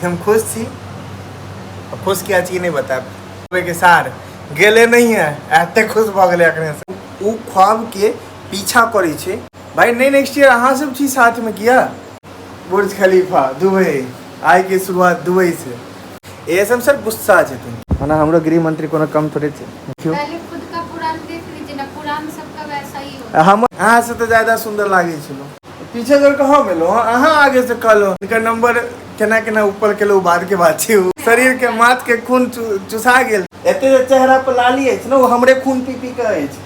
एकदम खुश छी। खुश किया छी नहि बतायब। के सार गेले नहीं है, एते खुश भऽ गेलै अखने से। ओ ख्वाब के पीछा करै छै भाई। नहीं, नेक्स्ट ईयर अहाँ सब छी साथ में किया। बुर्ज खलीफा दुबई, आइ के शुरुआत दुबई से। एएसएम सर गुस्सा छथिन। ओना हमरो गृह मंत्री कोनो कम थोड़े छै। देखियौ, पहले खुद का पुराण देख लीजिए ना, पुराण सबका वैसा ही होता। हम अहाँ से तऽ ज्यादा सुंदर लागै छलहुँ। पीछे जोड़ के हम एलहुँ, अहाँ आगे से कहलहुँ। हिनकर नंबर केना केना ऊपर केलहुँ बाद के बात छै। शरीर के माथ के खून चुसा गेल। एते जे चेहरा पर लाली अछि ने, ओ हमरे खून पी पी के अछि।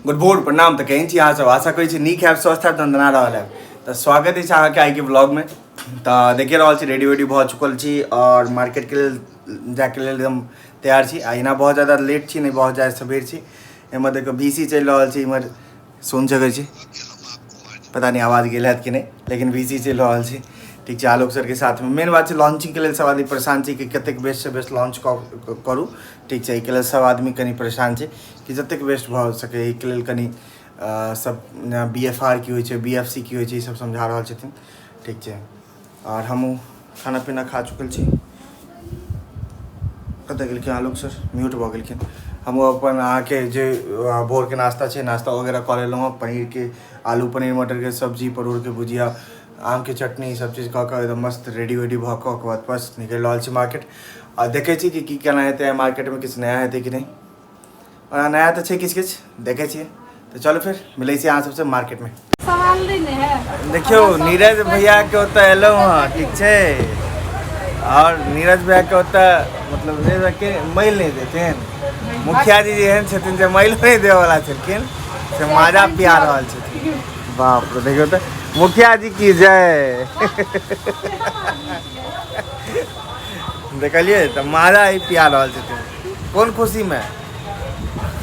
गुड भोर, प्रणाम। तऽ केहन छी अहाँ सब? आशा करै छी नीक हैब, स्वस्थ हैब, दंदना रहल हैब। तऽ स्वागत अछि अहाँके आइके ब्लॉगमे। तऽ देखिए रहल छी, रेडी वेडी भऽ चुकल छी आओर मार्केटके लेल जाइके लेल एकदम तैयार छी। आ एना बहुत ज्यादा लेट छी, नहि बहुत ज्यादा सबेर छी। एम्हर देखियौ वी सी चलि रहल छै, इम्हर सुनि सकै छी। पता नहि आवाज गेल हैत कि नहि, लेकिन वी सी चलि रहल छै। ठीक छै, आलोक सरके साथमे। मेन बात छै, लॉन्चिंगके लेल सब आदमी परेशान छै कि कतेक बेस्टसँ बेस्ट लॉन्च करू। ठीक छै, एहिके लेल सब आदमी कनि परेशान छै कि जतेक बेस्ट भऽ सकै। एहिके लेल कनि सब बी एफ आर की होइ छै, बी एफ सी की होइ छै, ई सब समझा रहल छथिन। ठीक छै, आओर हमहूँ खाना पीना खा चुकल छी। कतऽ गेलखिन आलोक सर? म्यूट भऽ गेलखिन। हमहूँ अपन अहाँके जे भोरके नाश्ता छै, नाश्ता वगैरह कऽ लेलहुँ हँ। पनीरके आलू पनीर मटरके सब्जी, परोड़के भुजिया, आमके चटनी, ई सब चीज कऽ कऽ एकदम मस्त रेडी वेडी भऽ कऽ ओकर बाद बस निकलि रहल छी मार्केट। आ देखै छी कि की केना हेतै मार्केटमे, किछु नया हेतै कि नहि। ओना नया तऽ छै किछु किछु, देखै छियै। तऽ चलू, फेर मिलै छी अहाँ सबसँ मार्केटमे। सवाल नहीं ने है। देखियौ, नीरज भैयाके ओतऽ एलहुँ हँ, ठीक छै? आओर नीरज भैयाके ओतऽ मतलब नीरज भैयाके मैल नहि देथिन। मुखिया जी जे एहन छथिन जे मैल नहि देवऽवला छलखिन, से माजा पिया रहल छथिन। बाप रे, देखियौ तऽ, मुखिया जी की जय! देखलियै तऽ, माजा ही पिया रहल छथिन। कोन खुशीमे,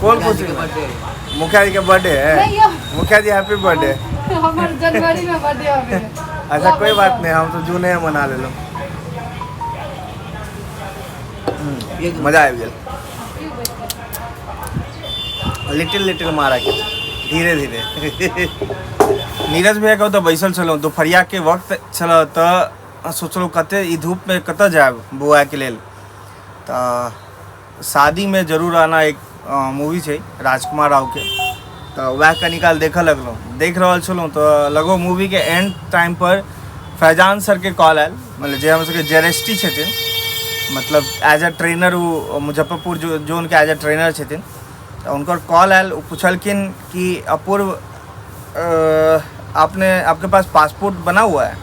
कोन खुशीमे? मुखिया जी के बर्थडे है। नहीं यो। मुखिया जी, हैप्पी बर्थडे। हमर जनवरी में बर्थडे आवे है। अच्छा, कोई बात नहीं, हम तो जूने में मना लेलहुँ। मजा आबि गेल। लिटिल लिटिल मारा के, धीरे धीरे। नीरज भैया के ओतऽ बैसल छलहुँ, दुपहरियाके वक्त छल, तऽ सोचलहुँ कते ई धूपमे कतऽ जायब बौआके लेल। तऽ शादीमे जरूर आना एक मूवी छै राजकुमार रावके, तऽ वएह कनी काल देखऽ लगलहुँ। देख रहल छलहुँ तऽ लगभग मूवीके एंड टाइमपर फैजान सरके कॉल आयल, मतलब जे हमर सबके जेरेस्टी छथिन, मतलब एज अ ट्रेनर, ओ मुजफ्फरपुर जोनके एज अ ट्रेनर छथिन। तऽ हुनकर कॉल आयल। ओ पुछलखिन कि अपूर्व, आपने आपके पास पासपोर्ट बना हुआ है?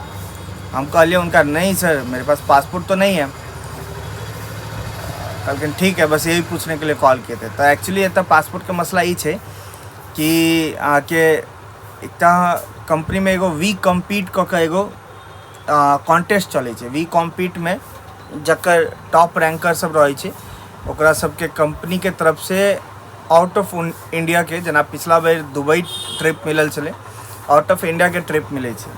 हम कहलिए उनका, नहीं सर, मेरे पास पासपोर्ट तो नहीं है। कहलखिन, ठीक है, बस यही पूछने के लिए कॉल किए थे। तऽ एक्चुअली एतऽ पासपोर्टके मसला ई छै कि अहाँके एकटा कंपनीमे एगो वी कम्पीट कऽ कऽ एगो कॉन्टेस्ट चलै छै। वी कॉम्पीटमे जकर टॉप रैंकर सब रहै छै, ओकरा सबके कंपनीके तरफसँ आउट ऑफ इंडियाके, जेना पिछला बेर दुबई ट्रिप मिलल छलै, आउट ऑफ इंडियाके ट्रिप मिलै छै।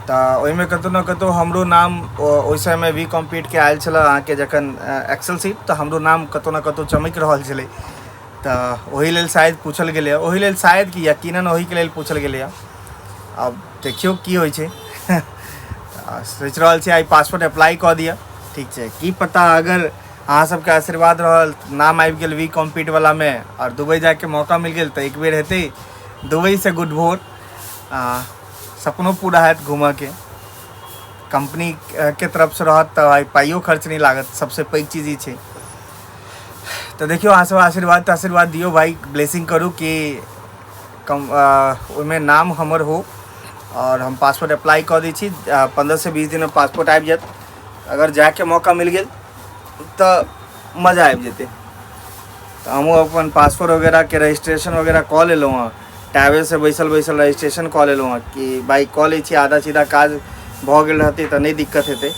तऽ ओहिमे कतहु ने कतहु हमरो नाम ओहि समयमे वी कॉम्पीटके आयल छलै अहाँके जखन एक्सेल सीट, तऽ हमरो नाम कतहु ने कतहु चमकि रहल छलै। तऽ ओहि लेल शायद पूछल गेलैए, ओहि लेल शायद कि यकीनन ओहिके लेल पूछल गेलैए। आब देखियौ की होइ छै। सोचि रहल छी आइ पासपोर्ट अप्लाई कऽ दिअ। ठीक छै, की पता अगर अहाँ सबके आशीर्वाद रहल, नाम आबि गेल वी कॉम्पीट वलामे आओर दुबई जाइके मौका मिल गेल, तऽ एक बेर हेतै दुबईसँ गुड भोर, सपनो पूरा हैत घूमऽके। कंपनीके तरफसँ रहत तऽ आइ पाइयो खर्च नहि लागत, सबसँ पैघ चीज ई छै। तऽ देखियौ, अहाँ सब आशीर्वाद तऽ आशीर्वाद दियौ भाई, ब्लेसिंग करू कि कम ओहिमे नाम हमर हो आओर हम पासपोर्ट अप्लाई कऽ दै छी। 15 से 20 दिनमे पासपोर्ट आबि जायत। अगर जायके मौका मिल गेल तऽ मजा आबि जेतै। तऽ हमहूँ अपन पासपोर्ट वगैरहके रजिस्ट्रेशन वगैरह कऽ लेलहुँ हँ। टैबेसँ बैसल बैसल रजिस्ट्रेशन कऽ लेलहुँ हँ कि भाइ कऽ लै छी, आधा सीधा काज भऽ गेल रहतै तऽ नहि दिक्कत हेतै।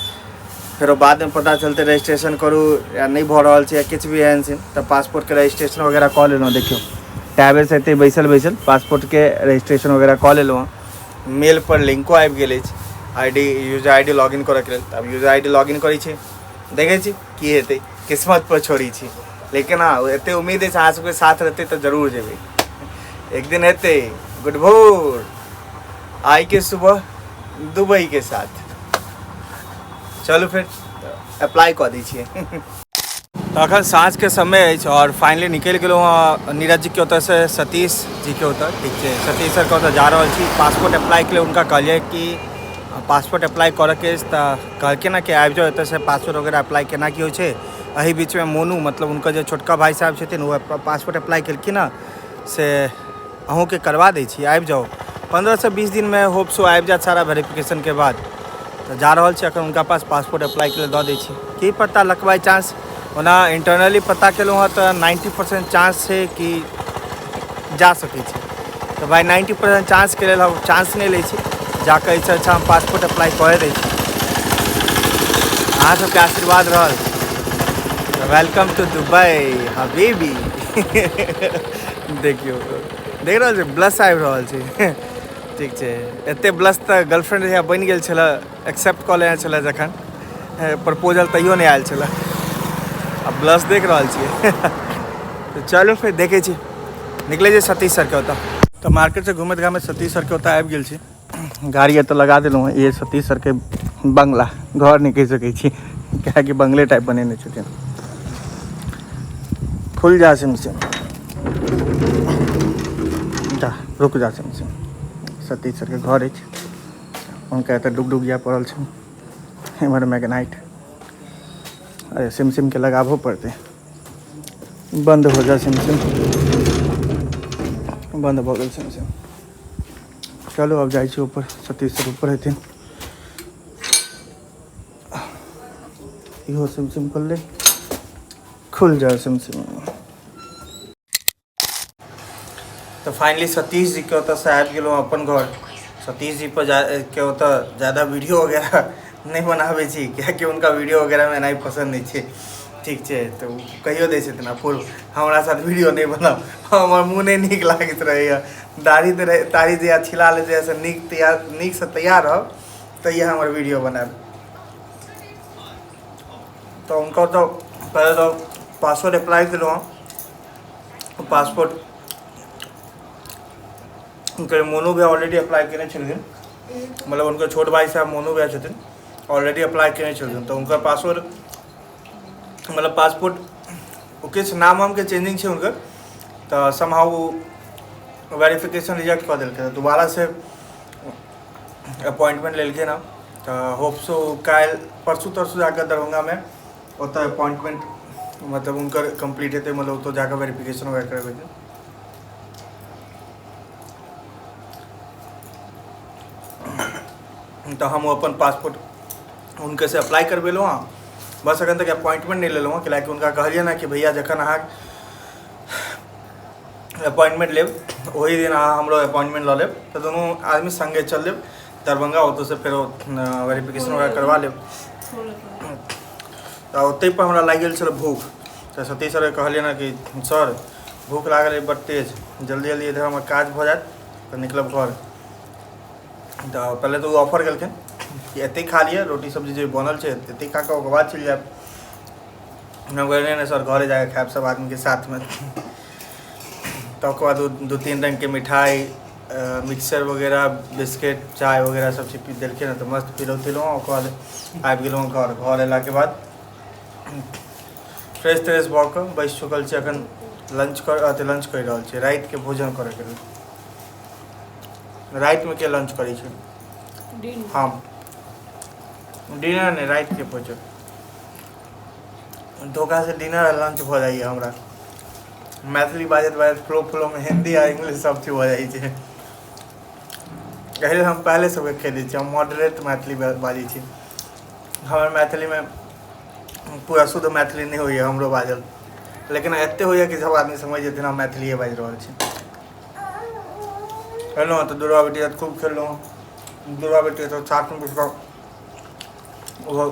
फेरो बादमे पता चलतै रजिस्ट्रेशन करू या नहि भऽ रहल छै या किछु भी एहन छै। तऽ पासपोर्टके रजिस्ट्रेशन वगैरह कऽ लेलहुँ। देखियौ, टैबेसँ एतै बैसल बैसल पासपोर्टके रजिस्ट्रेशन वगैरह कऽ लेलहुँ हँ। मेल पर लिंको आबि गेल अछि I D, user I D login करऽके लेल। तऽ आब यूजर I D login करै छी, देखै छी की हेतै, किस्मत पर छोड़ै छी। लेकिन हँ, एते उम्मीद अछि, अहाँ सबके साथ रहतै तऽ जरूर जेबै एक दिन। हेतै गुड भोर आइ के सुबह दुबई के साथ। चलू फेर अप्लाई कऽ दै छियै। तऽ अखन साँझके समय अछि आओर फाइनली निकलि गेलहुँ हँ नीरज जीके ओतऽसँ सतीश जीके ओतऽ। ठीक छै, सतीश सरके ओतऽ जा रहल छी पासपोर्ट अप्लाइके लेल। हुनका कहलियै कि पासपोर्ट अप्लाई करऽके अछि, तऽ कहलखिन हँ कि आबि जाउ एतऽसँ, पासपोर्ट वगैरह अप्लाई केना की होइ छै। एहि बीचमे मोनू, मतलब हुनकर जे छोटका भाइ साहब छथिन, ओ पासपोर्ट अप्लाई केलखिन हँ, से अहूँके करवा दै छी, आबि जाउ। 15 से 20 दिनमे होप सो आबि जायत सारा वेरिफिकेशनके बाद। तऽ जा रहल छी अखन हुनका पास, पासपोर्ट अप्लाइके लेल दऽ दै छी। की पता लक बाइ चांस, ओना इंटरनली पता केलहुँ हँ तऽ 90% चांस छै कि जा सकै छै। तऽ भाइ 90% चांसके लेल हम चांस नहि लै छी जाकऽ, एहिसँ अच्छा हम पासपोर्ट अप्लाई कऽ दै छी। अहाँ सबके आशीर्वाद रहल तऽ welcome two Dubai हबीबी। देखियौ, देख रहल छै, ब्लस आबि रहल छै। ठीक छै, एते ब्लस तऽ गर्लफ्रेंड जहिया बनि गेल छलै, एक्सेप्ट कऽ लेने छलै जखन प्रपोजल, तैयो नहि आयल छलै, आ ब्लस देख रहल छियै। तऽ चलू फेर देखै छी, निकलै छी सतीश सरके ओतऽ। तऽ मार्केटसँ घुमैत घामैत सतीश सरके ओतऽ आबि गेल छी। गाड़ी एतऽ लगा देलहुँ हँ। ये सतीश सरके बंगला, घर नहि कहि सकै छी, किएकि बंगले टाइप बनेने छथिन। खुल जा सिम सिम, जा रुक जा सिम सिम। सतीश सरके घर अछि, हुनका एतऽ डुगडुगिया पड़ल छै, एम्हर मैग्नाइट। अरे सिम सिमके लगाबहो पड़तै। बन्द हो जा सिम सिम, बन्द भऽ गेल सिम सिम। चलू आब जाइ छी ऊपर, सतीश सर ऊपर हेथिन। इहो सिम सिम खोलले, खुल जाए सिम सिम। तऽ फाइनली सतीश जीके ओतऽसँ आबि गेलहुँ अपन घर। सतीश जी पर जा के ओतऽ ज्यादा वीडियो वगैरह नहि बनाबै छी, कियाकि हुनका वीडियो वगैरहमे एनाइ पसन्द नहि छै। ठीक छै, तऽ ओ कहियो दै छथिन अपूर्व, हमरा साथ वीडियो नहि बनाउ, हमर मुँह नहि नीक लागैत रहैए, दाढ़ी तऽ दाढ़ी जहिया छिला ले जहियासँ नीक तैयार, नीकसँ तैयार रहब तहिया हमर वीडियो बनायब। तऽ हुनकर तऽ पहिले तऽ पासवर्ड अप्लाई केलहुँ हँ। पासपोर्ट हुनकर मोनू भैया ऑलरेडी अप्लाई केने छलखिन, मतलब हुनकर छोट भाई साहब मोनू भैया छथिन, ऑलरेडी अप्लाई केने छलखिन। तऽ हुनकर पासवर्ड, मतलब पासपोर्ट ओ किछु नाम वामके चेंजिंग छै हुनकर, तऽ समहाउ ओ वेरिफिकेशन रिजेक्ट कऽ देलकै। तऽ दोबारासँ अपॉइंटमेंट लेलखिन हँ, तऽ होप सो काल्हि परसू तरसू जाकऽ दरभंगामे ओतऽ अपॉइंटमेंट मतलब हुनकर कम्प्लीट हेतै, मतलब ओतऽ जाकऽ वेरिफिकेशन वगैरह करबेतै। तऽ हम अपन पासपोर्ट हुनके से अप्लाई करबेलहुँ हँ, बस अखन तक अपॉइंटमेंट नहि लेलहुँ हँ, कैलाकि हुनका कहलियै ने कि भैया जखन अहाँ अपॉइंटमेंट लेब ओही दिन अहाँ हमरो अपॉइंटमेंट लऽ लेब, तऽ दुनू आदमी सङ्गे चल लेब दरभंगा, ओतऽसँ फेरो वेरिफिकेशन वगैरह करवा लेब। तऽ ओतहि पर हमरा लागि गेल छल भूख। तऽ सतीश सरके कहलियै ने कि सर भूख लागल अइ बड़ तेज, जल्दी जल्दी इधर हमर काज भऽ जायत तऽ निकलब घर। तऽ पहिले तऽ ओ ऑफर केलखिन कि एतहि खा लिअ, रोटी सब्जी जे बनल छै एतहि खा कऽ ओकर बाद चलि जायब। हम कहलियै नहि सर, घरे जाके खायब सब आदमीके साथमे। तऽ ओकर बाद ओ 2-3 रङ्गके मिठाइ, मिक्सचर वगैरह, बिस्किट, चाय वगैरह सब चीज पी देलखिन। तऽ मस्त पीलहुँ तिलहुँ, ओकर बाद आबि गेलहुँ घर। घर अयलाके बाद फ्रेश त्रेश भऽ कऽ बैसि चुकल छी, अखन लंच कर अथी लंच करि रहल छी, रातिके भोजन करैके लेल। रातिमे के लंच करै छै? हम डिनर नहि, रातिके भोजन। धोखासँ डिनर आ लंच भऽ जाइए हमरा। मैथिली बाजैत बाजैत फ्लो फ्लोमे हिन्दी आ इंग्लिश सब चीज भऽ जाइ छै। एहि लेल हम पहले सबके कहि दै छी, हम मॉडरेट मैथिली बाजै छी। हमर मैथिलीमे पूरा शुद्ध मैथिली नहि होइए हमरो बाजल, लेकिन एते होइए कि सब आदमी समझि जेथिन हम मैथिलीए बाजि रहल छी। खेलहुँ तऽ दुर्गा बेटी साथ खूब खेलहुँ। दुर्गा बेटी सब साथमे बैस कऽ ओहो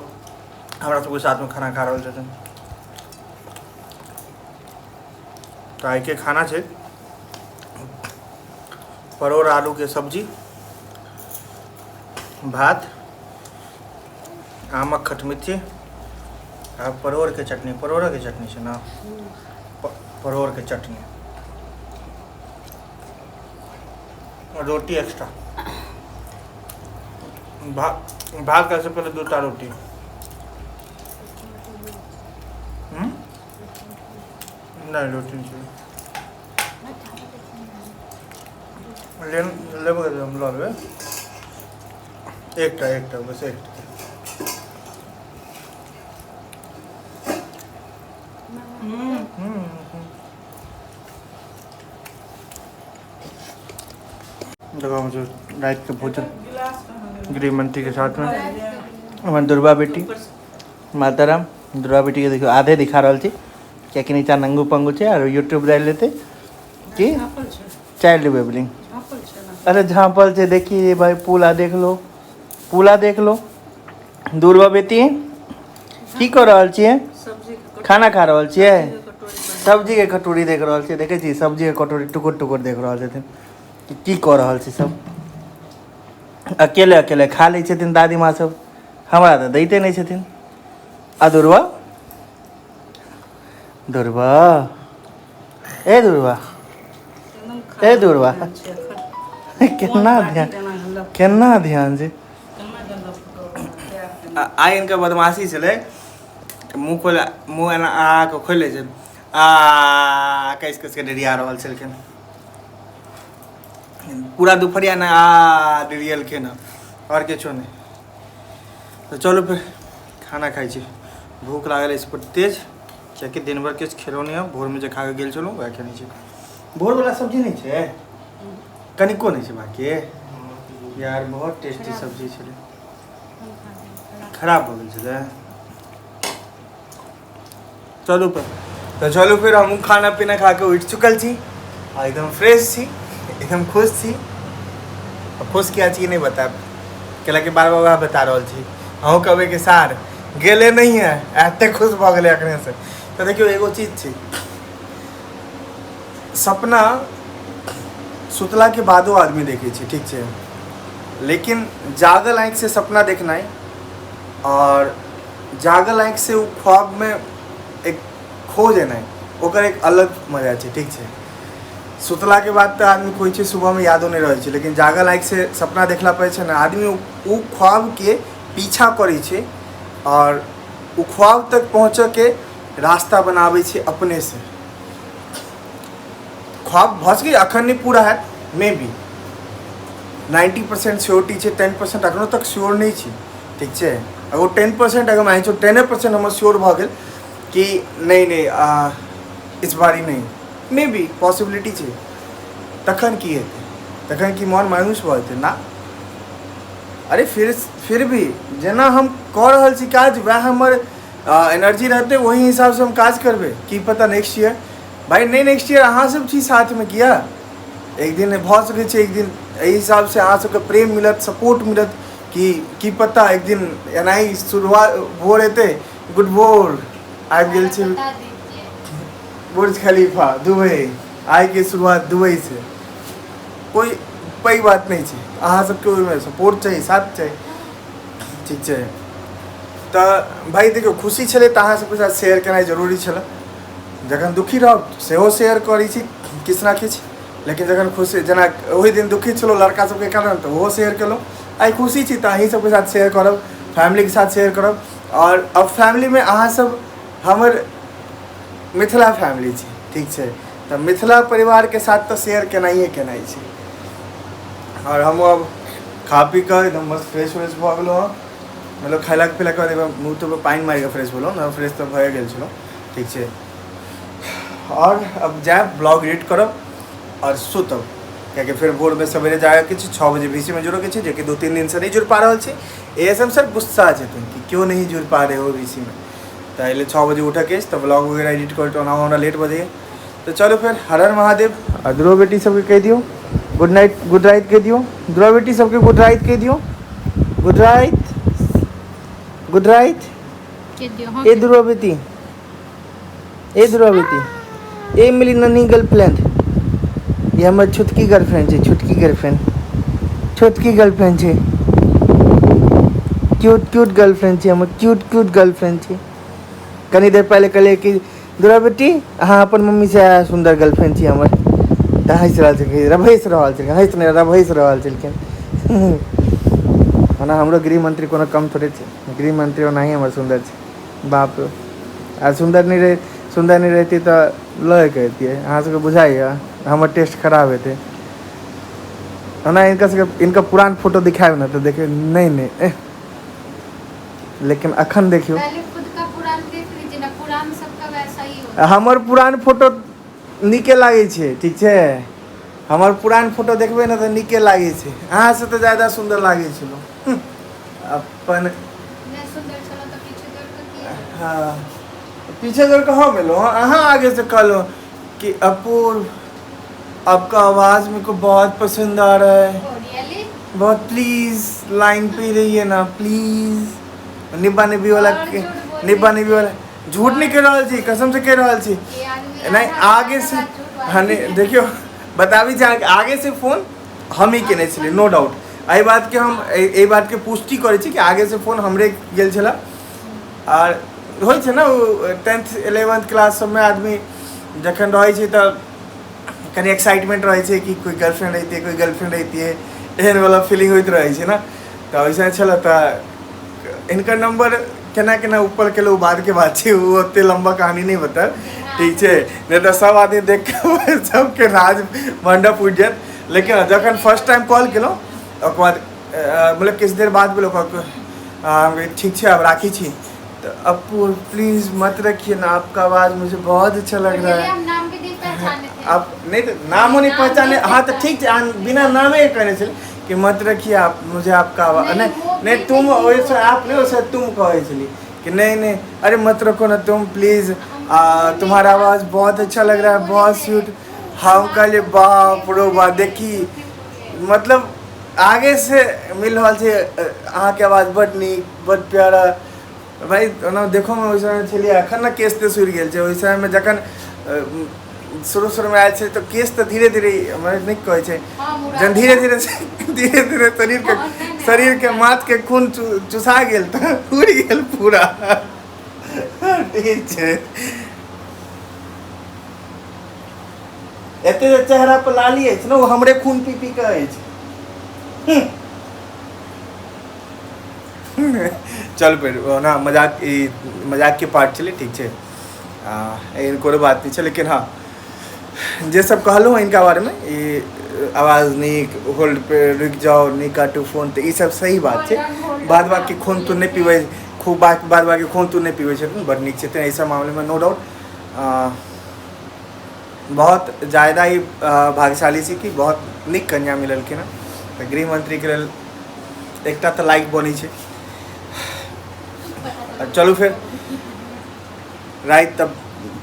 हमरा सबके साथमे खाना खा रहल छथिन। तऽ आइके खाना छै परोड़ आलूके सब्जी, भात, आमक खटमिट्ठी आ परोड़के चटनी। परोड़के चटनी छै ने, परोड़के चटनी, रोटी एक्स्ट्रा, भात, भात खाइसँ पहिले 2टा रोटी। नहि, रोटी नहि छै। ले लेबै तऽ हम लऽ लेबै एकटा, एकटा बस, एकटा। देखो, मुझे रात के भोजन गृह मंत्री के साथ में हमर दुर्गा बेटी। माताराम। दुर्गा बेटी के देखियो, आधे दिखा रहल छी, कियाकि नीचा नंगू पंगू छै आर यूट्यूब डालि लेतै की चाइल्ड वेबलिंग। अरे, झाँपल छै। देखिए भाई, पुला देख लो, पुला देख लो। दुर्गा बेटी, की कऽ रहल छियै? खाना खा रहल छियै? सब्जीके कटोरी देख रहल छियै। देखै छी, सब्जीके कटोरी टुकुर टुकुर देख रहल छथिन कि की कऽ रहल छै। सब अकेले अकेले खा लै छथिन दादी माँ सब, हमरा तऽ दैते नहि छथिन। आ दुर्वा, दुर्वा, ए दुर्वा, ए दुर्वा, केना ध्यान, केना ध्यान छै। आइ इनकर बदमाशी छलै, मुँह खोले, मुँह एना आ कऽ खोलि लै छै आ कसि कसि कऽ डिरिया रहल छलखिन पूरा दुपहरिया ने। आ डिरियलखिन हँ, आओर किछो नहि। तऽ चलू, फेर खाना खाइ छी। भूख लागल अछि बड़ तेज, कियाकि दिन भरि किछु खेलहुँ नहि। भोरमे जे खा कऽ गेल छलहुँ, वएह खेने छी। भोरवला सब्जी नहि छै? कनिको नहि छै बाकी? यार, बहुत टेस्टी सब्जी छलै। खराब भऽ गेल छलै। चलू फेर, तऽ चलू फेर, हमहूँ खाना पीना खा कऽ उठि चुकल छी आ एकदम फ्रेश छी, एकदम खुश छी। आ खुश किया छी, नहि बतायब, कैलाकि बार बार वएह बता रहल छी। अहूँ कहबै कि सार गेले नहीं है, एते खुश भऽ गेलै अखने से। तऽ देखियौ, एगो चीज छै, सपना सुतलाके बादो आदमी देखै छै, ठीक छै, लेकिन जागल आँखिसँ सपना देखनाइ आओर जागल आँखिसँ ओ ख्वाबमे एक खो जेनाइ, ओकर एक अलग मजा छै, ठीक छै। सुतलाके बाद तऽ आदमी खोइ छै, सुबहमे यादो नहि रहै छै, लेकिन जागल आँखिसँ सपना देखला पर छै ने, आदमी ओ ख्वाबके पीछा करै छै आओर ओ ख्वाब तक पहुँचऽके रास्ता बनाबै छै अपनेसँ। ख्वाब भऽ सकैए अखन नहि पूरा हैत, मे बी 90% श्योरिटी छै, 10% अखनो तक श्योर नहि छी, ठीक छै। अगर 10%, अगर मानि चलू 10% हमर श्योर भऽ गेल कि नहि नहि, इस बारी नहि, मे बी पॉसिबिलिटी छै, तखन की हेतै? तखन की मोन मायूस भऽ जेतै? ना। अरे, फिर भी जेना हम कऽ रहल छी काज, वएह हमर एनर्जी रहतै, ओही हिसाबसँ हम काज करबै। की पता नेक्स्ट ईयर, भाई, नहि, नेक्स्ट ईयर अहाँ सब छी साथमे, किया एक दिन भऽ सकै छै, एक दिन एहि हिसाबसँ अहाँ सबके प्रेम मिलत, सपोर्ट मिलत कि की पता एक दिन एनाही शुरुआत भोर हेतै, गुड भोर, आबि गेल छी बता दीजिए। बुर्ज खलीफा, दुबई। आइके शुरुआत दुबई से। कोई पैघ बात नहि छै। अहाँ सबके ओहिमे सपोर्ट चाही, साथ चाही, ठीक छै। तऽ भाइ देखियौ, खुशी छलै तऽ अहाँ सबके साथ शेयर केनाइ जरूरी छलै। जखन दुखी रहब सेहो शेयर करै छी किछु ना किछु, लेकिन जखन खुशी, जेना ओहि दिन दुखी छलहुँ लड़का सबके कारण, तऽ ओहो शेयर केलहुँ। आइ खुशी छी तऽ अहीं सबके साथ शेयर करब, फैमिलीके साथ शेयर करब। आओर अब फैमिलीमे अहाँ सब हमर मिथिला फैमिली छी, ठीक छै, तऽ मिथिला परिवारके साथ तऽ शेयर केनाइए केनाइ छै। आओर हम अब खा पी कऽ एकदम मस्त फ्रेश व्रेश भऽ गेलहुँ हँ। मतलब खेलाक पीलाके बाद एकदम मुँह तूँह पानि मारि कऽ फ्रेश भेलहुँ ने, फ्रेश तऽ भए गेल छलहुँ, ठीक छै। आओर अब जायब, ब्लॉग एडिट करब आओर सुतब, कियाकि फेर भोरमे सवेरे जायके छै, 6 बजे वीसीमे जुड़ैके छै, जेकि 2-3 दिनसँ नहि जुड़ि पा रहल छै। ए एस एम सर गुस्सा छथिन कि क्यों नहीं जुड़ पा रहे हो वीसीमे। तऽ एहि लेल 6 बजे उठऽके अछि, तऽ ब्लॉग वगैरह एडिट करैत ओना हमरा लेट भऽ जाइए। तऽ चलू फेर, हर हर महादेव। आ ध्रुव बेटी सबके कहि दियौ गुड नाइट, गुड राति कहि दियौ। ध्रुव बेटी सबके गुड राति कहि दियौ। गुड राति, गुड राति। के दियो, हाँ। ए ध्रुव बेटी, ए ध्रुव बेटी, ए मेरी नन्ही गर्लफ्रेंड, ये हमर छोटकी गर्लफ्रेंड छै, छोटकी गर्लफ्रेंड, छोटकी गर्लफ्रेंड छै, क्यूट क्यूट गर्लफ्रेंड छै हमर, क्यूट क्यूट गर्लफ्रेंड छै। कनी देर पहिले कहलियै कि ध्रुव बेटी, अहाँ अपन मम्मीसँ सुन्दर गर्लफ्रेंड छी हमर, तऽ हँसि रहल छलखिन, रभसि रहल छलखिन, हँसि नहि, रभसि रहल छलखिन। ओना हमरो गृहमंत्री कोनो कम थोड़े छै? गृहमंत्री ओनाही हमर सुन्दर छै, बाप रे। आ सुन्दर नहि रहै सुन्दर नहि रहितियै तऽ लऽ के अयतियै। अहाँ सबके बुझाइए हमर टेस्ट खराब हेतै? ओना हिनका सबके हिनकर पुरान फोटो दिखायब ने तऽ देखे नहि नहि एह। लेकिन अखन देखियौ। पहले खुद का पुरान देख लीजिए ना, पुरान सबका वैसा ही होता। हमर पुरान फोटो नीके लागै छै, ठीक छै? हमर पुरान फोटो देखबै ने तऽ नीके लागै छै, अहाँसँ तऽ ज्यादा सुन्दर लागै छलहुँ अपन। नहीं सुंदर छलो तो पीछे दौड़ के किया? हाँ, पीछे दौड़ के हम एलहुँ, अहाँ आगे से कहलहुँ कि अपूर्व, आपका आवाज़ मेरे को बहुत पसंद आ रहा है। Oh really? बहुत, प्लीज लाइन पे ही रहिए ना प्लीज। निब्बा निब्बी वाला। और झूठ बोल निब्बा रही। निब्बी वाला। झूठ नहीं कह रहल छी, कसम से कह रहल छी। ये आदमी नहीं, आधा आगे आधा से बात झूठ हाँ, बाजै नहीं, छै। देखियौ, बताबी छै अहाँके, आगे से फोन हम ही केने छलियै, नो डाउट। एहि बातके हम एहि बातके पुष्टि करै छी कि आगे से फोन हमरे गेल छलै। आर होइ छै ने, ओ 10th 11th class सबमे आदमी जखन रहै छै तऽ कनि एक्साइटमेंट रहै छै कि कोइ गर्लफ्रेंड रहितियै, कोइ गर्लफ्रेंड रहितियै, एहन वाला फीलिंग होइत रहै छै ने। तऽ वैसे छलै। तऽ हिनकर नंबर केना केना ऊपर केलहुँ, ओ बादके बात छै, ओ ओते लम्बा कहानी नहि बतायब, ठीक छै? नहि तऽ सब आदमी देख के सबके राज भंडा फूटि जायत। लेकिन जखन फर्स्ट टाइम कॉल केलहुँ, ओकर बाद मतलब किछु देर बाद भेल, ओकर हम कहलियै, ठीक छै, आब राखी छी। तऽ अप्पू, प्लीज मत रखिए ना, आपका आवाज़ मुझे बहुत अच्छा लग रहा रियली? है। हम नाम भी नहीं पहचाने थे। आप नहीं तऽ नामो नहीं नाम पहचाने। नहीं हाँ, तऽ पहचाने। ठीक छै, अहाँ बिना नामे कहने छलै कि मत रखिए आप, मुझे आपका आवाज नहीं, नहीं वो नहीं भी तुम नहीं। वैसे आप नहीं, वैसे तुम कहै छली कि नहीं नहीं, अरे मत रखो ना तुम प्लीज, तुम्हारा आवाज बहुत अच्छा लग रहा है, बहुत स्वीट। हम कहलिए, बाप रो बा, देखी, मतलब आगे से मिल रहल छै, अहाँके आवाज बड नीक, बड प्यारा। भाई, ओना देखोमे ओहि समय छलियै, एखन ने केश तेश उड़ि गेल छै। ओहि समयमे जखन शुरू शुरूमे आयल छै तऽ केश तऽ धीरे धीरे हमरा नहि कहै छै, जहन धीरे धीरे धीरे धीरे शरीरके शरीरके माथके खून चुसा गेल तऽ उड़ि गेल पूरा। ठीक छै, एते जे चेहरा पर लाली अछि ने, ओ हमरे खून पी पी के अछि। चल फेर, ओना मजाक, ई मजाकके पार्ट छलै, ठीक छै? एहन कोनो बात नहि छै। लेकिन हँ, जे सब कहलहुँ हिनका बारेमे, ई आवाज नीक, होल्ड पे रुकि जाउ, नहि काटू फोन, तऽ ई सब सही बात छै। बाद बाकी खून तून नहि पीबै खूब, बाद बाकी खून तून नहि पीबै छथिन, बड नीक छथिन एहि सब मामलामे, नो डाउट। बहुत ज्यादा ही भाग्यशाली छी कि बहुत नीक कन्या मिललखिन हँ। तऽ गृह मंत्रीके लेल एकटा तऽ लाइक बनै छै। चलू फेर, राति तब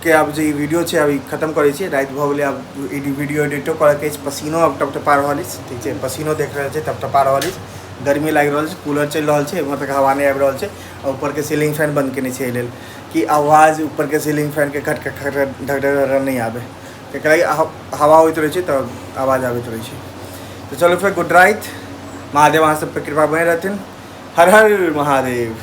के आब जे ई वीडियो छै, आब ई खतम करै छी। राति भऽ गेलै, आब ई वीडियो एडिटो करऽके अछि। पसीनो आब टपटपा रहल अछि, ठीक छै? पसीनो देख रहल छै, टपटपा रहल अछि, गर्मी लागि रहल छै। कूलर चलि रहल छै, एम्हर तक हवा नहि आबि रहल छै। आ ऊपरके सीलिंग फैन बंद केने छै एहि लेल कि आवाज ऊपरके सीलिंग फैनके खट खट खट ढक ढक ढक नहि आबै, ककरा हवा होइत रहै छै तऽ आवाज आबैत रहै छै। तऽ चलू फेर, गुड राति। महादेव अहाँ सब पर कृपा बने रहथिन। हर हर महादेव।